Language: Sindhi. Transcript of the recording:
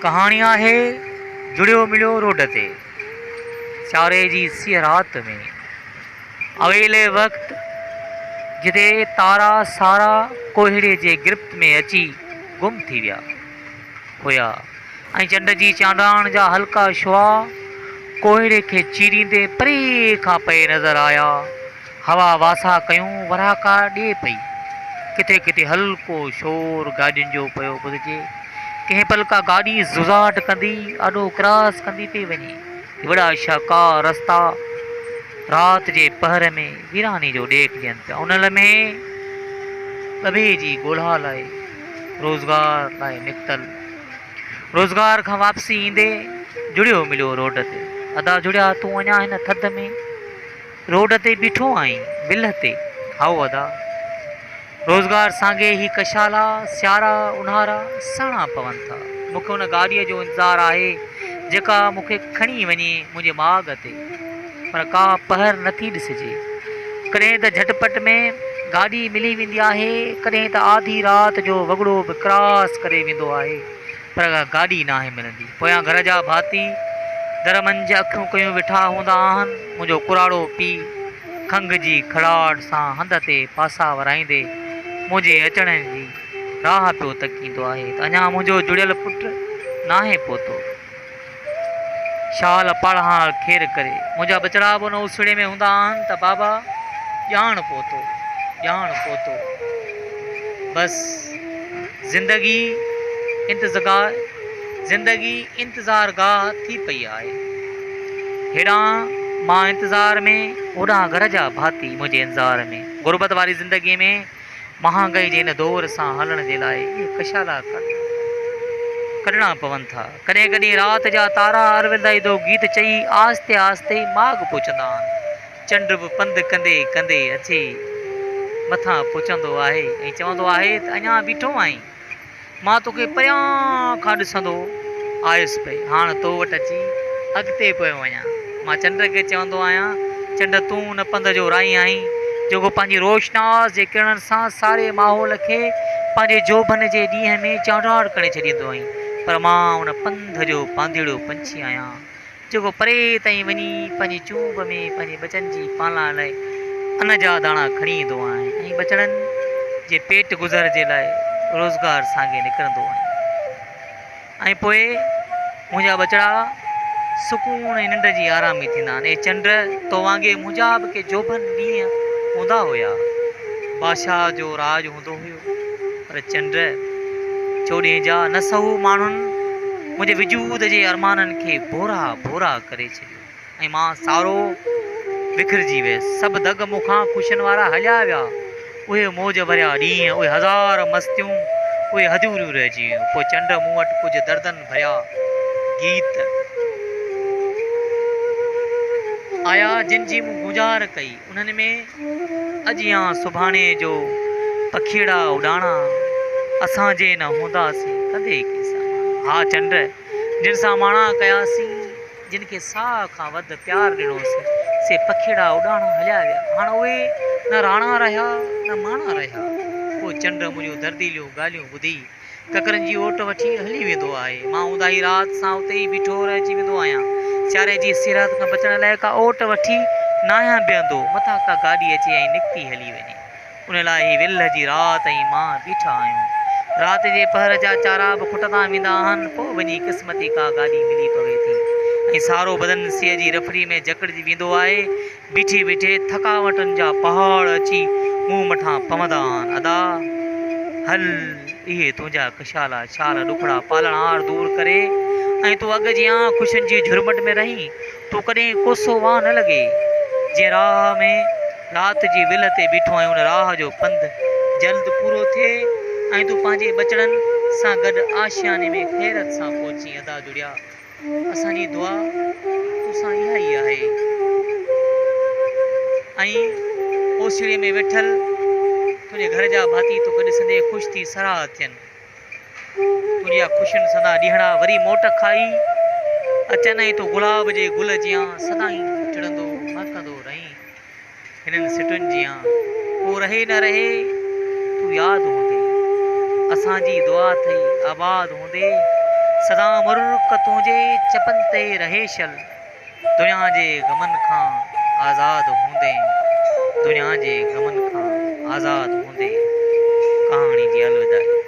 ڪهاڻي آهي جڙيو مليو روڊ تي سياري جي سيء رات ۾ اويل وقت جتي تارا سارا ڪوهيڙي جي گرفت ۾ اچي گم ٿي ويا هيا ۽ چنڊ جي چانڊاڻ جا هلڪا شعاع ڪوهيڙي کي چيريندي پري کان پئي نظر آيا. هوا واسا ڪيون وراڪا ڏئي پئي. ڪٿي ڪٿي هلڪو شور گاڏين جو پيو ٻڌجي. ڪنهن پل ڪا گاڏي زوزاٽ ڪندي آڏو ڪراس ڪندي پئي وڃي. هي وڏا شاهڪار رستا رات جي پهر ۾ ويراني جو ڏيک ڏين پيا. ان لمحي ڳڀي جي ڳولها لاء روزگار لاء نڪتل روزگار کان واپسي ايندي جڙيو مليو روڊ تي. ادا جڙيا تون اڃا هن ٿڌ ۾. روڊ تي بيٺو آهين، ولهه تي. هائو ادا! روزگار سانگي هي ڪشالا، سيارا، اونهارا سهڻا پون ٿا. مون کي ان گاڏيء جو انتظار آهي، جيڪا مون کي کڻي وڃي منهنجي ماڳ تي. پر ڪا پهر نه ٿي ڏسجي. ڪڏهن ته جهٽ پٽ ۾ گاڏي ملي ويندي آهي، ڪڏهن ته آڌي رات جو وڳڙو به ڪراس ڪري ويندو آهي. پر ڪا گاڏي ناهي ملندي. پويان گهر جا ڀاتي در منجهه اکيون ڪيون ويٺا هوندا آهن. منهنجو ڪراڙو پيء کنگهه جي کڙاٽ سان هنڌ تي پاسا ورائيندي منهنجي اچڻ جي راهه پيو تڪيندو آهي ته اڃا منهنجو جڙيل پٽ ناهي پهتو. شال پاڙهاڻ خير ڪري. منهنجا ٻچڙا به ان اوسيڙي ۾ هوندا آهن ته بابا ڄاڻ پهتو، ڄاڻ پهتو. بس زندگي انتظگاهه زندگي انتظارگاهه ٿي پئي آهي. هيڏانهن مان انتظار ۾، هوڏانهن گهر جا ڀاتي منهنجي انتظار ۾. غربت واري زندگيء ۾ مهانگائي جي هن دور سان هلڻ جي لاء اهي ڪشالا ڪڍڻا پون ٿا. ڪڏهن ڪڏهن رات جا تارا الوداعي گيت چئي آهستي آهستي ماڳ پهچندا آهن. چنڊ به پنڌ ڪندي ڪندي اچي مٿان پهچندو آهي ۽ چوندو آهي ته اڃا بيٺو آهين؟ مان توکي پريان کان ڏسندو آيس پئي، هاڻ تو وٽ اچي اڳتي پيو وڃان. مان چنڊ کي چوندو آهيان، چنڊ تون ان پنڌ جو راهي آهين، جيڪو پنهنجي روشناس جي ڪرڻن سان ساري ماحول کي پنهنجي جوڀن جي ڏينهن ۾ چانڊاڻ ڪري ڇڏيندو آهين، پر مان ان پنڌ جو پانڌيئڙو پنڇي آهيان. جيڪو پري تائين وڃي پنهنجي چونب ۾ پنهنجي ٻچن جي پالنا لاء ان جا داڻا کڻي ايندو آهي ۽ ٻچڙن جي پيٽ گذر جي لاء روزگار سانگي نڪرندو آهي ۽ پوء منهنجا ٻچڙا سڪون ۽ ننڊ جي آرامي ٿيندا آهن. اي چنڊ! تو وانگي منهنجا به ڪي جوڀن ڏينهن هوندا هيا. بادشاهه جو راڄ هوندو هيو. پر چنڊ چوڏهين جا نه سهو ماڻهن منهنجي وجود جي ارمانن کي ڀورا ڀورا ڪري ڇڏيو ۽ مان سارو وکرجي ويس. سڀ دڳ مون کان خوشين وارا هليا ويا. اهي موج ڀريا ڏينهن، اهي هزار مستيون، اهي اڌوريون رهجي ويون. پوء چنڊ مون وٽ ڪجهه دردن ڀريا گيت آيا، جن جي مون گونجار ڪئي. انهن ۾ اڄ يا سڀاڻي جو پکيئڙا اڏاڻا، اسان جي نه هونداسين ڪندي ڪنهن سان ماڻا. ها چنڊ، جن سان ماڻا ڪياسين، جن کي ساهه کان وڌ پيار ڏنوسين، سي پکيئڙا اڏاڻا هليا ويا. هاڻ اهي نه راڻا رهيا، نه ماڻا رهيا. پوء چنڊ منهنجون درديليون ڳالهيون ٻڌي، ڪڪرن جي اوٽ وٺي هلي ويندو آهي. مان اونداهي رات سان اتي ئي بيٺو رهجي ويندو آهيان. سياري جي سيرات کان بچڻ لاء ڪا اوٽ وٺي ناهيان بيهندو. متان ڪا گاڏي اچي ۽ نڪتي هلي وڃي. ان لاء هي ولهه جي رات ۽ مان بيٺا آهيون. رات جي پهر جا چارا به کٽندا ويندا آهن. پوء وڃي قسمتي ڪا گاڏي ملي پوي ٿي ۽ سارو بدن سيء جي رڦڙي ۾ جڪڙجي ويندو آهي. بيٺي بيٺي ٿڪاوٽن جا پهاڙ اچي مون مٿان پوندا آهن. ادا! هل اهي تنهنجا ڪشالا شال ڏکڙا پالڻهار دور ڪري ۽ تون اڳ جيان خوشين جي جهرمٽ ۾ رهين. تون ڪڏهن ڪوسو واء نه لڳي. جنهن راهه ۾ رات جي ولهه تي بيٺو آهين ان راهه جو پنڌ جلد پورو ٿئي ۽ تون پنهنجي ٻچڙن سان گڏ آشياني ۾ خيرت سان پهچين. ادا جڙيا! اسان جي دعا توسان اها ئي آهي ۽ اوسيئڙي ۾ ويٺل تنهنجي گهر جا ڀاتي توکي ڏسندي خوش ٿي سرها ٿين. تنهنجا خوشين سندا ڏينهڙا وري موٽ کائي اچن ۽ تون گلاب جي گل جيان سدائين ٽڙندو مهڪندو رهين. هنن سٽن جيان ڪو رهي نه رهي تون ياد هوندي اسان جي دعا اٿئي آباد هوندي. سدا مرڪ تنهنجي چپن تي رهي شل. دنيا جي غمن کان آزاد هوندين دنيا جي غمن کان آزاد هوندين ڪهاڻي جي الوداعي.